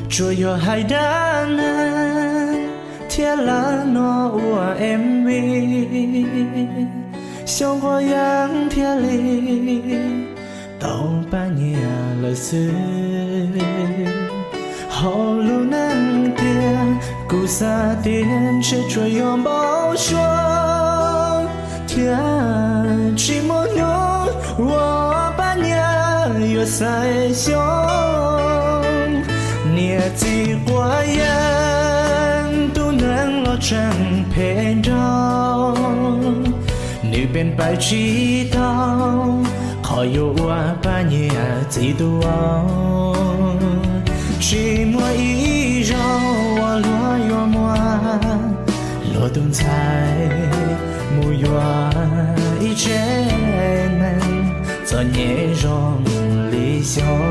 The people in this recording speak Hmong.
Tsuas yog hais dab neeg thiab lawv no ua M V, xyoo quav yeeb thiaj li tau pab nyiaj lawm xwb. Hauv lub neej tiag kuv xav tias ntshe tsuas yog npau suav thiab tsis muaj hnub uas pab nyiaj yuav xaiv xyoo. Niam txiv quav yeeb, tus neeg los tseem phem nraug, nws pes pais tsis tau qhov yuav ua pab nyiaj txiv tuaj. Tsis muaj ib zaug uas luag yuav muab luag tus ntxhais mus yuav ib tsev neeg txom nyem zoo li xyoo.